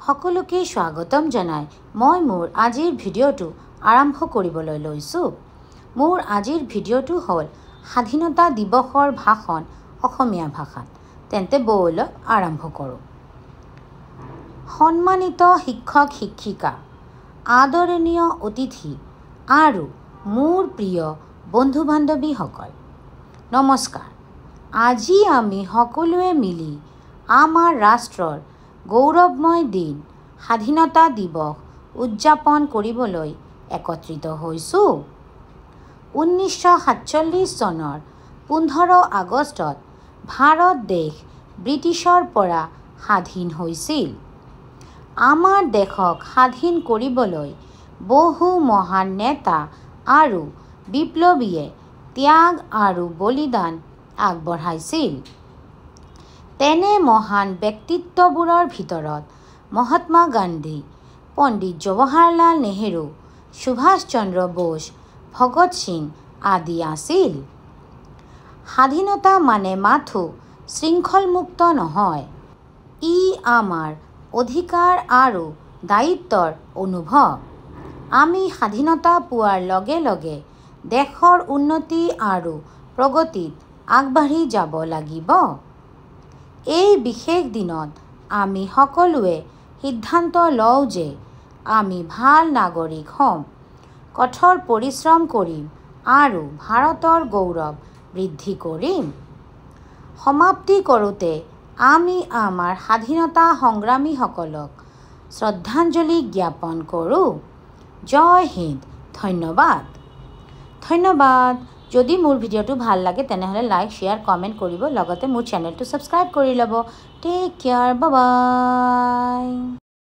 সকলোকে স্বাগতম জনাই মই মোৰ আজিৰ ভিডিঅ'টো আৰম্ভ কৰিবলৈ লৈছোঁ। মোৰ আজিৰ ভিডিঅ'টো হ'ল স্বাধীনতা দিৱসৰ ভাষণ অসমীয়া ভাষাত। তেন্তে ব'লক আৰম্ভ কৰোঁ। সন্মানিত শিক্ষক শিক্ষিকা, আদৰণীয় অতিথি আৰু মোৰ প্ৰিয় বন্ধু বান্ধৱীসকল, নমস্কাৰ। আজি আমি সকলোৱে মিলি আমাৰ ৰাষ্ট্ৰৰ গৌৰৱময় দিন স্বাধীনতা দিৱস উদযাপন কৰিবলৈ একত্ৰিত হৈছোঁ। 1947 চনৰ 15 আগষ্টত ভাৰত দেশ ব্ৰিটিছৰ পৰা স্বাধীন হৈছিল। আমাৰ দেশক স্বাধীন কৰিবলৈ বহু মহান নেতা আৰু বিপ্লৱীয়ে ত্যাগ আৰু বলিদান আগবঢ়াইছিল। তেনে মহান ব্যক্তিত্ববোৰৰ ভিতৰত মহাত্মা গান্ধী, পণ্ডিত জৱাহৰলাল নেহেৰু, সুভাষ চন্দ্ৰ বোস, ভগত সিং আদি আছিল। স্বাধীনতা মানে মাথোঁ শৃংখলমুক্ত নহয়, ই আমাৰ অধিকাৰ আৰু দায়িত্বৰ অনুভৱ। আমি স্বাধীনতা পোৱাৰ লগে লগে দেশৰ উন্নতি আৰু প্ৰগতিত আগবাঢ়ি যাব লাগিব। এই বিশেষ দিনত আমি সকলোৱে সিদ্ধান্ত লওঁ যে আমি ভাল নাগৰিক হ'ম, কঠোৰ পৰিশ্ৰম কৰিম আৰু ভাৰতৰ গৌৰৱ বৃদ্ধি কৰিম। সমাপ্তি কৰোঁতে আমি আমাৰ স্বাধীনতা সংগ্ৰামীসকলক শ্ৰদ্ধাঞ্জলি জ্ঞাপন কৰোঁ। জয় হিন্দ। ধন্যবাদ। ধন্যবাদ। যদি মোৰ ভিডিঅ'টো ভাল লাগে, তেনেহ'লে লাইক, শ্বেয়াৰ, কমেণ্ট কৰিব, লগতে মোৰ চেনেলটো ছাবস্ক্ৰাইব কৰি ল'ব। Take care, bye.